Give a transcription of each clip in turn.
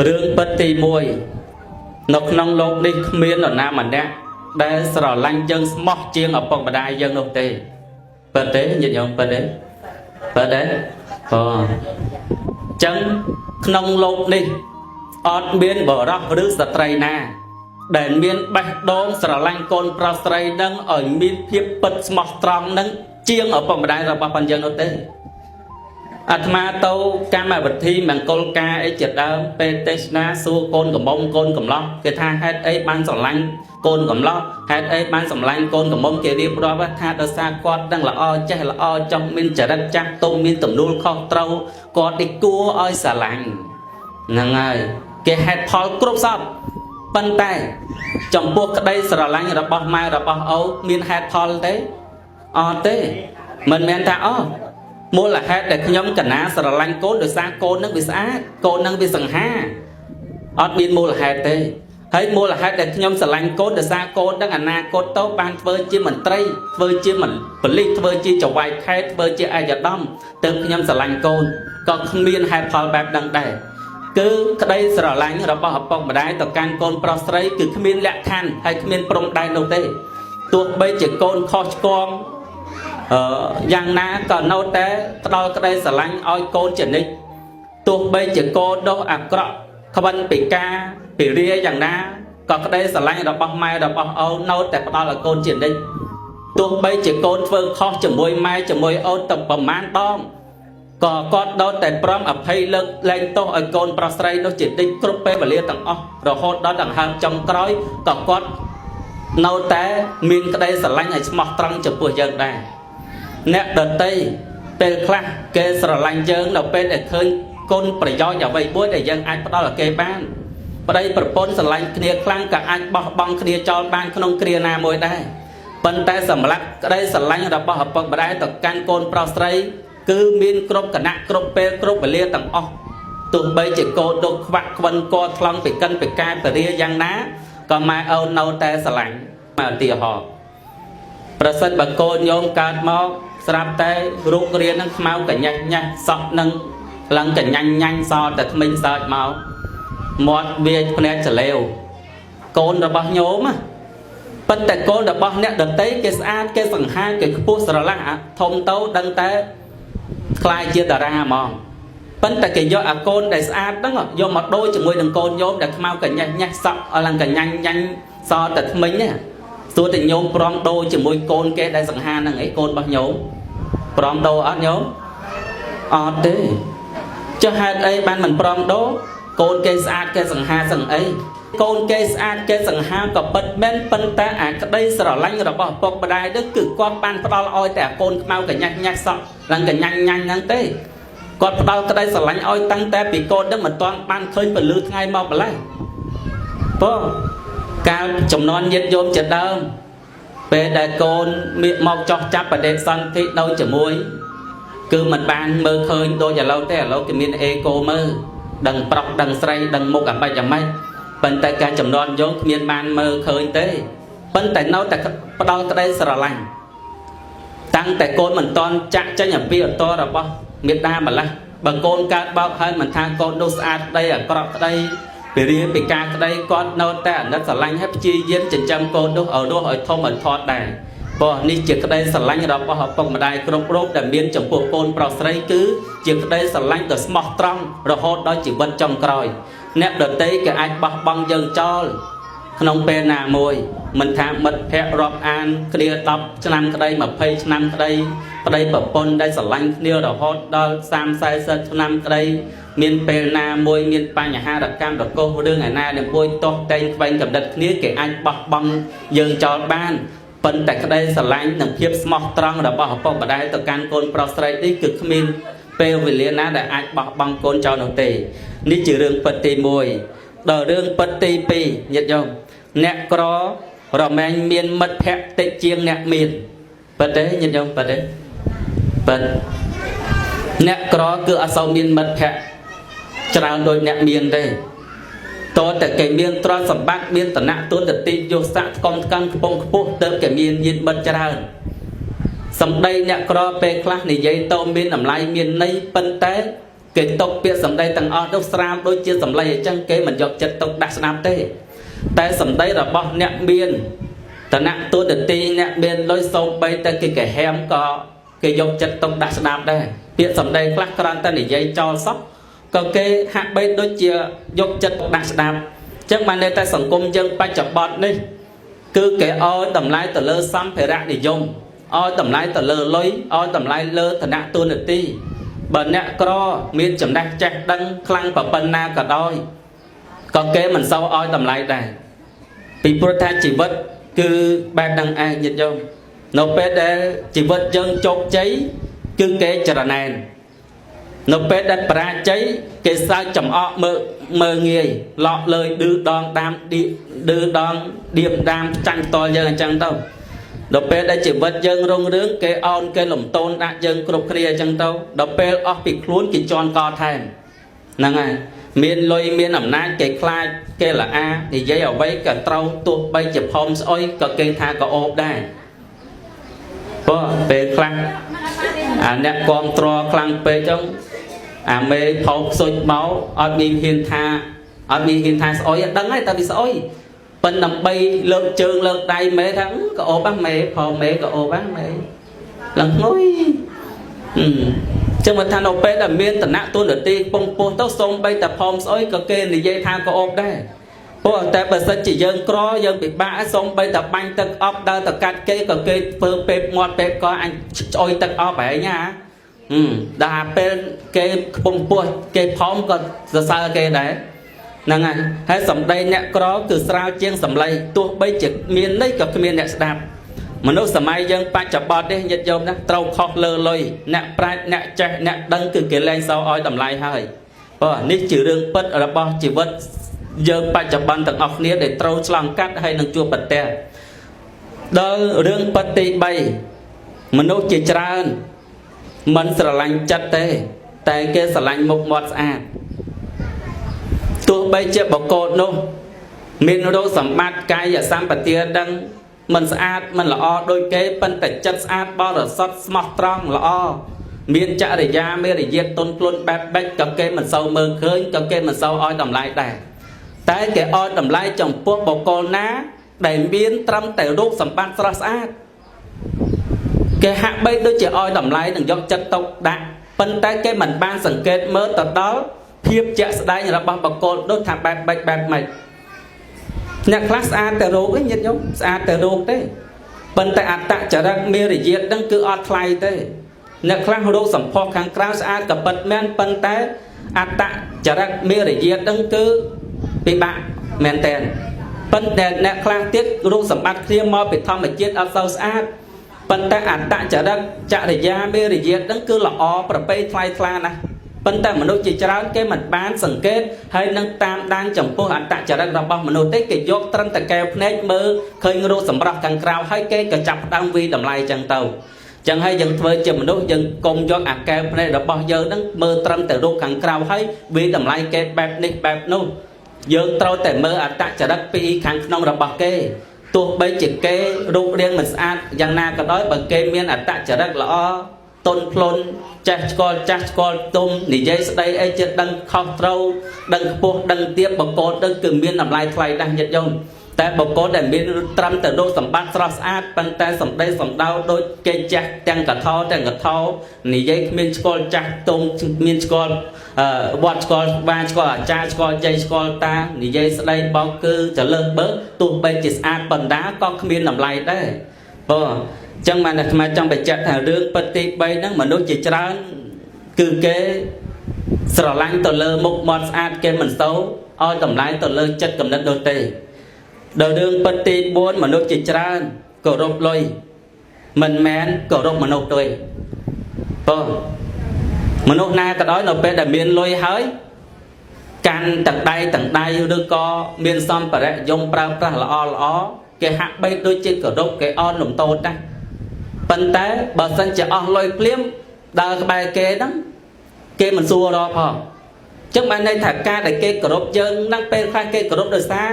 រឿងពិតទី1នៅក្នុងលោកនេះគ្មាននរណាម្នាក់ដែលស្រឡាញ់យើងស្មោះជាងឪពុកម្ដាយយើងនោះទេពិតទេញាតិញោមពិតទេពិតទេអូចឹងក្នុងលោកនេះអត់មានបរោះឬស្ត្រីណា ដែលមានបេះដូងស្រឡាញ់កូនប្រុសស្រីនឹងឲ្យមានភាពពិតស្មោះត្រង់នឹងជាងឪពុកម្ដាយរបស់ប៉ុនយើងនោះទេអាត្មាទៅកម្មវិធីមង្គលការអីជាដើមពេលទេសនាសួរកូនកំមុំកូនកំឡោះគេថាហេតុអីបានស្រឡាញ់កូនកំឡោះហេតុអីបានស្រឡាញ់កូនកំមុំគេរៀបរាប់ថាដោយសារគាត់នឹងល្អចេះល្អចង់មានចរិតចាស់ទុំមានទំនួលខុសត្រូវគាត់នេះគួរឲ្យស្រឡាញ់ហ្នឹងហើយគេហេតុផលគ្រប់សពប៉ុន្តែចំពោះក្តីស្រឡាញ់របស់ម៉ែរបស់ឪមានហេតុផលទេអត់ទេមិនមែនថាអូមូលហេតុដែលខ្ញុំកណាស្រឡាញ់កូនដោយសារកូននឹងវាស្អាតកូននឹងវាសង្ហាអត់មានមូលហេតុទេហើយមូលហេតុដែលខ្ញុំស្រឡាញ់កូនដោយសារកូននឹងអនាគតទៅបានធ្វើជាមន្ត្រីធ្វើជាមន្ប៉ូលីសធ្វើជាចៅហ្វាយខេត្តធ្វើជាឯកឧត្តមទើបខ្ញុំស្រឡាញ់កូនក៏គ្មានហេតុផលបែបហ្នឹងដែរគឺក្តីស្រឡាញ់របស់ឪពុកម្ដាយទៅកាន់កូនប្រុសស្រីគឺគ្មានលក្ខខណ្ឌហើយគ្មានព្រំដែននោះទេទោះបីជាកូនខុសឆ្គងយ៉ាងណាក៏នៅតែផ្ដល់ក្តីស្រឡាញ់ឲ្យកូនជានិច្ចទោះបីជាកូនដោះអាក្រក់ក្បិនពិការពិរាយ៉ាងណាក៏ក្តីស្រឡាញ់របស់ម៉ែរបស់អូននៅតែផ្ដល់ឲ្យកូនជានិច្ចទោះបីជាកូនធ្វើខុសជាមួយម៉ែជាមួយអូនទៅប្រមាណដងក៏គាត់នៅតែព្រមអភ័យលើកលែងទោសឲ្យកូនប្រុសស្រីនោះជានិច្ចគ្រប់ពេលវេលាទាំងអស់រហូតដល់ដង្ហើមចុងក្រោយក៏គាត់នៅតែមានក្តីស្រឡាញ់ឲ្យស្មោះត្រង់ចំពោះយើងដែរអ្នកដតីពេលខ្លះគេស្រឡាញ់យើងនៅពេលដែលឃើញគុណប្រយោជន៍អ្វីមួយដែលយើងអាចផ្ដល់ឲ្យគេបានប្តីប្រពន្ធស្រឡាញ់គ្នាខ្លាំងក៏អាចបោះបង់គ្នាចោលបានក្នុងគ្រាណាមួយដែរប៉ុន្តែសម្រាប់ក្តីស្រឡាញ់របស់ឪពុកម្ដាយទៅកាន់កូនប្រុសស្រីគឺមានគ្រប់គណៈគ្រប់ពេលគ្រប់វេលាទាំងអស់ទោះបីជាកូនដុកខ្វាក់ខ្វិនកថ្លង់ពីកិនពីកែពរាយ៉ាងណាក៏ម៉ែអូននៅតែស្រឡាញ់មកឧទាហរណ៍ប្រសិនបើកូនញោមកើតមកស្រាប់តែរូបរាងនឹងខ្មៅកញ្ញាស់ញ៉ាស់សក់នឹងឡើងកញ្ញាញ់ញ៉ាញ់សល់តែថ្មិញសើចមកមាត់វាភ្នែកចលេវកូនរបស់ញោមណាប៉ុន្តែកូនរបស់អ្នកដតីគេស្អាតគេសង្ហាគេខ្ពស់ស្រឡះធំទៅដឹងតែខ្លាយជាតារាហ្មងប៉ុន្តែគេយកអាកូនដែលស្អាតហ្នឹងយកមកដូរជាមួយនឹងកូនញោមដែលខ្មៅកញ្ញាស់ញ៉ាស់សក់ឲ្យឡើងកញ្ញាញ់ញ៉ាញ់សល់តែថ្មិញណាសួរតែញោមព្រមដូរជាមួយកូនគេដែលសង្ហាហ្នឹងអីកូនរបស់ញោមព្រមដូរអត់ញោមអត់ទេចុះហេតុអីបានមិនព្រមដូរកូនគេស្អាតគេសង្ហាសឹងអីកូនគេស្អាតគេសង្ហាក៏ពិតមែនប៉ុន្តែអាក្តីស្រឡាញ់របស់ឪពុកម្ដាយនេះគឺគាត់បានផ្ដល់ឲ្យតែអាកូនខ្មៅកញ្ញាស់ញ៉ាស់សក់ឡើងកញ្ញាញ់ញ៉ាញ់ហ្នឹងទេគាត់ផ្ដល់ក្តីស្រឡាញ់ឲ្យតាំងតែពីកូននឹងមិនទាន់បានឃើញពលឺថ្ងៃមកម្លេះបងកាលចំនួនញាតិញោមជាដើមពេលដែលកូនមៀកមកចោះចាប់បដិសន្ធិនៅជាមួយគឺមិនបានមើលឃើញដូចឥឡូវទេឥឡូវគេមានអេកូមើលដឹងប្រុសដឹងស្រីដឹងមុខអាម៉េចអាម៉េចប៉ុន្តែការចំនួនញោមគ្មានបានមើលឃើញទេប៉ុន្តែនៅតែផ្ដល់ក្តីស្រឡាញ់តាំងតែកូនមិនតន់ចាក់ចេញអំពីអន្តររបស់មេដាម្ល៉េះបើកូនកើតបោកហើយមិនថាកូននោះស្អាតក្តីអាក្រក់ក្តីពិរាពិការក្តីគាត់នៅតែអាណិតស្រឡាញ់ហើយព្យាយាមចិញ្ចឹមកូននោះឲ្យរស់ឲ្យធំឲ្យធាត់ដែរព្រោះនេះជាក្តីស្រឡាញ់របស់ឪពុកម្ដាយគ្រប់រូបដែលមានចំពោះកូនប្រុសស្រីគឺជាក្តីស្រឡាញ់ដ៏ស្មោះត្រង់រហូតដល់ជីវិតចុងក្រោយអ្នកដទៃគេអាចបោះបង់យើងចោលក្នុងពេលណាមួយមិនថាមិត្តភ័ក្តិរាប់អានគ្នា10ឆ្នាំក្តី20ឆ្នាំក្តីប្តីប្រពន្ធដែលស្រឡាញ់គ្នារហូតដល់30 40ឆ្នាំក្តីមានពេលណាមួយមានបញ្ហារកម្មរកុសរឿងឯណានឹងមួយទាស់តែងខ្វែងកំណត់គ្នាគេអាចបោះបង់យើងចោលបានប៉ុន្តែក្តីស្រឡាញ់និងភាពស្មោះត្រង់របស់ឪពុកម្ដាយទៅកាន់កូនប្រុសស្រីនេះគឺគ្មានពេលវេលាណាដែលអាចបោះបង់កូនចោលនោះទេនេះជារឿងពិតទី1ដល់រឿងពិតទី2ញាតិញោមអ្នកក្ររមែងមានមិត្តភក្តិតិចជាងអ្នកមានពិតទេញាតិញោមពិតទេពិតអ្នកក្រគឺអត់សូវមានមិត្តភក្តិច្រើនដូចអ្នកមានទេតើតែគេមានទ្រព្យសម្បត្តិមានឋានៈទុនតិយស័ក្តិកុំថ្កឹងខ្ពង់ខ្ពស់ទៅគេមានញាតិមិត្តច្រើនសម្ដីអ្នកក្រពេលខ្លះនិយាយទៅមានតម្លៃមានន័យប៉ុន្តែ គេຕົកពាក្យសម្ដីទាំងអស់នោះស្រាលដូចជាសម្លេងអញ្ចឹងគេមិនយកចិត្តទុកដាក់ស្ដាប់ទេតែសម្ដីរបស់អ្នកមានឋានៈតួនាទីអ្នកមានលុយសូម្បីតែគេកាហាមក៏គេយកចិត្តទុកដាក់ស្ដាប់ដែរពាក្យសម្ដីខ្លះគ្រាន់តែនិយាយចោលសោះក៏គេហាក់បីដូចជាយកចិត្តទុកដាក់ស្ដាប់អញ្ចឹងបានន័យតែសង្គមយើងបច្ចុប្បន្ននេះគឺគេឲ្យតម្លៃទៅលើសម្ភារៈនិយមឲ្យតម្លៃទៅលើលុយឲ្យតម្លៃលើឋានៈតួនាទីបើអ្នកក្រមានចំណេះចេះដឹងខ្លាំងប៉ុណ្ណាក៏ដោយក៏គេមិនសូវឲ្យតម្លៃដែរពីព្រោះថាជីវិតគឺបែបហ្នឹងឯងញាតិញោមនៅពេលដែលជីវិតយើងជោគជ័យគឺគេចរណែននៅពេលដែលបរាជ័យគេសើចចំអកមើលងាយលក់លើយឌឺដងដាមឌឺដងឌៀមដាមចាញ់តលយើងអញ្ចឹងទៅដល់ពេលដែលជីវិតយើងរុងរឿងគេអោនគេលំតូនដាក់យើងគ្រប់គ្នាអញ្ចឹងទៅដល់ពេលអស់ពីខ្លួនគេជន់កថែមហ្នឹងហើយមានលុយមានអំណាចគេខ្លាចគេល្អអានិយាយអ្វីក៏ត្រូវទោះបីជាផុំស្អុយក៏គេថាក៏អូបដែរព្រោះពេលខ្លះអាអ្នកគាំទ្រខ្លាំងពេកចឹងអាមេផោខ្សុចមកអត់មានហ៊ានថាអត់មានហ៊ានថាស្អុយដឹងហើយតែវាស្អុយប៉ុន្តែដើម្បីលើកជើងលើកដៃមេថាក៏អូបមេផមេក៏អូបមេឡើងងុយចឹងមកថានៅពេលដែលមានឋានៈតួនាទីពងពោះទៅសូម្បីតែផមស្អុយក៏គេនិយាយថាក៏អូបដែរព្រោះតែបើសិនជាយើងក្រយើងពិបាកសូម្បីតែបាញ់ទឹកអប់ដើរទៅកាត់គេក៏គេធ្វើពេបមាត់ពេបកអញឆ្អុយទឹកអប់ហែងណាដល់ពេលគេខ្ពង់ពោះគេផមក៏សរសើរគេដែរហ្នឹងហើយហើយសម្ដីអ្នកក្រគឺស្រាលជាងសម្លេងទោះបីជាមានន័យក៏គ្មានអ្នកស្ដាប់មនុស្សសម័យយើងបច្ចុប្បន្ននេះញាតិញោមណាត្រូវខុសលើលុយអ្នកប្រាជ្ញអ្នកចេះអ្នកដឹងគឺគេលែងសូវឲ្យតម្លៃហើយព្រោះនេះជារឿងពិតរបស់ជីវិតយើងបច្ចុប្បន្នទាំងអស់គ្នាដែលត្រូវឆ្លងកាត់ហើយនឹងជួបប្រទះដល់រឿងពិតទី3មនុស្សជាច្រើនមិនស្រឡាញ់ចិត្តទេតែគេស្រឡាញ់មុខមាត់ស្អាតទោះបីជាបុគ្គលនោះមានរោគសម្បត្តិកាយសម្បទាដឹងមិនស្អាតមិនល្អដូចគេប៉ុន្តែចិត្តស្អាតបរិសុទ្ធស្មោះត្រង់ល្អមានចរិយាមេរយាទទន់ភ្លន់បែបបិចក៏គេមិនសូវមើលឃើញក៏គេមិនសូវឲ្យតម្លៃដែរតែគេឲ្យតម្លៃចំពោះបុគ្គលណាដែលមានត្រឹមតែរូបសម្បត្តិស្រស់ស្អាតគេហាក់បីដូចជាឲ្យតម្លៃនឹងយកចិត្តទុកដាក់ប៉ុន្តែគេមិនបានសង្កេតមើលទៅដល់ភាពជាក់ស្ដែងរបស់បុគ្គលនោះថាបែបបិចបែបម៉េចអ្នកខ្លះស្អាតតែរូបឯងញាតិញោមស្អាតតែរូបទេប៉ុន្តែអត្តចរិតមេរយាទហ្នឹងគឺអត់ថ្លៃទេអ្នកខ្លះរូបសម្ផស្សខាងក្រៅស្អាតក៏ពិតមែនប៉ុន្តែអត្តចរិតមេរយាទហ្នឹងគឺពិបាកមែនតើប៉ុន្តែអ្នកខ្លះទៀតរូបសម្បត្តិគ្នាមកពីធម្មជាតិអត់សូវស្អាតប៉ុន្តែអត្តចរិតចរិយាមេរយាទហ្នឹងគឺល្អប្រពៃថ្លៃថ្លាណាស់ប៉ុន្តែមនុស្សជាច្រើនគេមិនបានសង្កេតហើយនឹងតាមដានចំពោះអត្តចរិតរបស់មនុស្សទេគេយកត្រឹមតែកែវភ្នែកមើលឃើញរូបសម្រស់ខាងក្រៅហើយគេក៏ចាប់ផ្ដើមវីតម្លៃចឹងទៅចឹងហើយយើងធ្វើជាមនុស្សយើងកុំយកអាកែវភ្នែករបស់យើងហ្នឹងមើលត្រឹមតែរូបខាងក្រៅហើយវីតម្លៃគេបែបនេះបែបនោះយើងត្រូវតែមើលអត្តចរិតពីខាងក្នុងរបស់គេទោះបីជាគេរូបរាងមិនស្អាតយ៉ាងណាក៏ដោយបើគេមានអត្តចរិតល្អទន់ភ្លន់ចេះស្គាល់ចាស់ស្គាល់ទុំនិយាយស្ដីអីជាដឹងខុសត្រូវដឹងខ្ពស់ដឹងទាបបុគ្គលដឹងគឺមានតម្លៃថ្លៃណាស់ញាតិញោមតែបុគ្គលដែលមានត្រឹមតែរូបសម្បត្តិស្រស់ស្អាតប៉ុន្តែសម្ដីសម្ដៅដូចគេចាស់ទាំងកថោទាំងកថោនិយាយគ្មានស្គាល់ចាស់ទុំមានស្គាល់វត្តស្គាល់បាស្គាល់អាចារ្យស្គាល់យាយស្គាល់តានិយាយស្ដីបោកគឺចលើសបើទោះបីជាស្អាតប៉ុណ្ណាក៏គ្មានតម្លៃដែរបងចឹងបានអាត្មាចង់បញ្ជាក់ថារឿងពិតទី3ហ្នឹងមនុស្សជាច្រើនគឺគេស្រឡាញ់ទៅលើមុខមាត់ស្អាតគេមិនសូវឲ្យតម្លៃទៅលើចិត្តគំនិតនោះទេដល់រឿងពិតទី4មនុស្សជាច្រើនគោរពលុយមិនមែនគោរពមនុស្សទេបងមនុស្សណាក៏ដោយនៅពេលដែលមានលុយហើយកាន់ទាំងដៃទាំងដៃឬក៏មានសម្ភារៈយំប្រើប្រាស់ល្អល្អគេហាក់បីដូចជាគោរពគេអន់លំទោនដែរប៉ុន្តែបើសិនជាអស់លុយភ្លាមដើរក្បែរគេហ្នឹងគេមិនសួររកផងចឹងបានន័យថាការដែលគេគោរពយើងហ្នឹងពេលខ្លះគេគោរពដោយសារ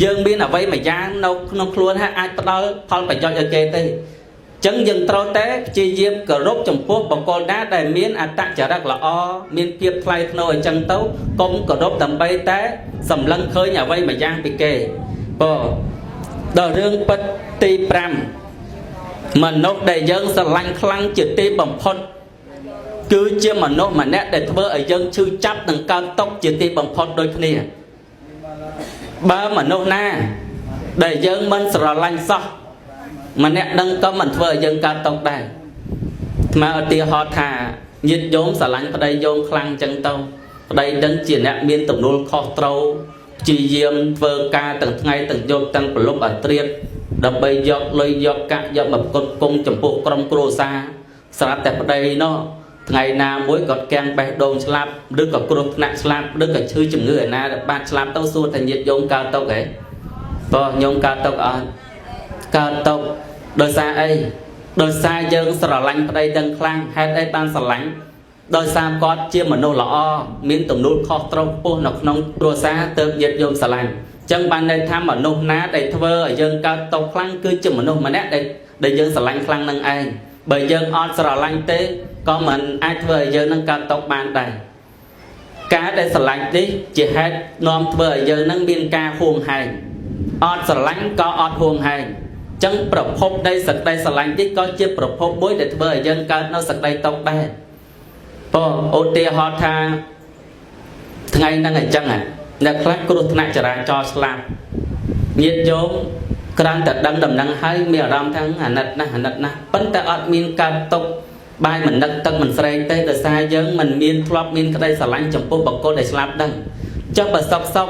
យើងមានអ្វីមួយយ៉ាងនៅក្នុងខ្លួនហើយអាចផ្ដល់ផលប្រយោជន៍ឲ្យគេទេ ចឹងយើងត្រូវតែព្យាយាមគោរពចំពោះបុគ្គលណាដែលមានអត្តចរិតល្អមានភាពថ្លៃថ្នូរអញ្ចឹងទៅកុំគោរពដើម្បីតែសម្លឹងឃើញអ្វីមួយយ៉ាងពីគេបើដល់រឿងពិតទី5មនុស្សដែលយើងស្រឡាញ់ខ្លាំងជាទីបំផុតគឺជាមនុស្សម្នាក់ដែលធ្វើឲ្យយើងឈឺចាប់និងកើតទុក្ខជាទីបំផុតដូចគ្នាបើមនុស្សណាដែលយើងមិនស្រឡាញ់សោះម្នាក់ដឹងក៏មិនធ្វើឲ្យយើងកើតទុក្ខដែរអាត្មាឧទាហរណ៍ថាញាតិញោមស្រឡាញ់ប្តីញោមខ្លាំងចឹងទៅប្តីដឹងជាអ្នកមានទំនួលខុសត្រូវព្យាយាមធ្វើការទាំងថ្ងៃទាំងយប់ទាំងប្រលប់អត្រាតដើម្បីយកលុយយកកាក់យកមកផ្គត់ផ្គង់ចំពោះក្រុមគ្រួសារស្រាប់តែប្តីនោះថ្ងៃណាមួយគាត់កាំងបេះដូងស្លាប់ឬក៏គ្រោះថ្នាក់ស្លាប់ឬក៏ឈឺជំងឺឯណាដែលបានស្លាប់ទៅសួរថាញាតិញោមកើតទុក្ខហ៎បើញោមកើតទុក្ខអត់កើតទុក្ខដោយសារអីដោយសារយើងស្រឡាញ់ប្តីដឹងខ្លាំងហេតុអីបានស្រឡាញ់ដោយសារគាត់ជាមនុស្សល្អមានទំនួលខុសត្រូវខ្ពស់នៅក្នុងគ្រួសារទើបញាតិញោមស្រឡាញ់ចឹងបានន័យថាមនុស្សណាដែលធ្វើឲ្យយើងកើតទុក្ខខ្លាំងគឺជាមនុស្សម្នាក់ដែលយើងស្រឡាញ់ខ្លាំងនឹងឯងបើយើងអត់ស្រឡាញ់ទេក៏មិនអាចធ្វើឲ្យយើងនឹងកើតទុក្ខបានដែរការដែលស្រឡាញ់នេះជាហេតុនាំធ្វើឲ្យយើងនឹងមានការហួងហែងអត់ស្រឡាញ់ក៏អត់ហួងហែងចឹងប្រភពនៃសក្តីស្រឡាញ់នេះក៏ជាប្រភពមួយដែលធ្វើឲ្យយើងកើតនៅសក្តីទុក្ខដែរបើឧទាហរណ៍ថាថ្ងៃហ្នឹងអញ្ចឹងអ្នកខ្លះគ្រោះថ្នាក់ចរាចរណ៍ស្លាប់ញាតិញោមគ្រាន់តែដឹងដំណឹងហើយមានអារម្មណ៍ថាអាណិតណាស់អាណិតណាស់ប៉ុន្តែអត់មានកើតទុក្ខបាយមិននឹកទឹកមិនស្រែកទេដោយសារយើងមិនមានធ្លាប់មានក្តីស្រឡាញ់ចំពោះបុគ្គលដែលស្លាប់ដឹងចុះបើសុកសុក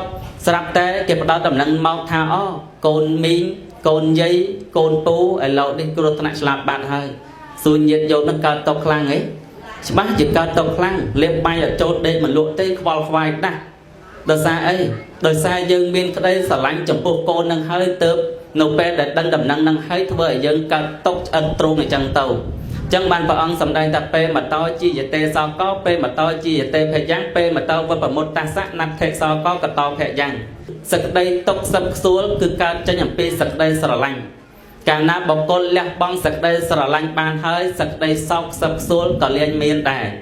ស្រាប់តែគេផ្ដល់ដំណឹងមកថាអូកូនមីងកូនយាយកូនពូឥឡូវនេះគ្រោះថ្នាក់ស្លាប់បាត់ហើយសួរញាតិញោមនឹងកើតទុក្ខខ្លាំងហីច្បាស់ជាកើតទុក្ខខ្លាំងលេបបាយឲ្យចូលដេកមិនលក់ទេខ្វល់ខ្វាយណាស់ដោយសារអីដោយសារយើងមានក្តីស្រឡាញ់ចំពោះកូននឹងហើយទៅនៅពេលដែលដឹងដំណឹងនឹងហើយធ្វើឲ្យយើងកើតទុក្ខឆ្អិនទ្រូងអញ្ចឹងទៅចឹងបានព្រះអង្គសម្ដែងថាពេលមតោជាយទេសកោពេលមតោជាយទេភយ៉ាងពេលមតោវបមុតតសៈណដ្ឋិសកោកតោភយ៉ាងសក្តីទុក្ខសឹកខ្សួលគឺកើតចេញអំពីសក្តីស្រឡាញ់កាលណាបុគ្គលលះបង់សក្តីស្រឡាញ់បានហើយសក្តីសោកសឹកខ្សួលក៏លែងមានដែរ។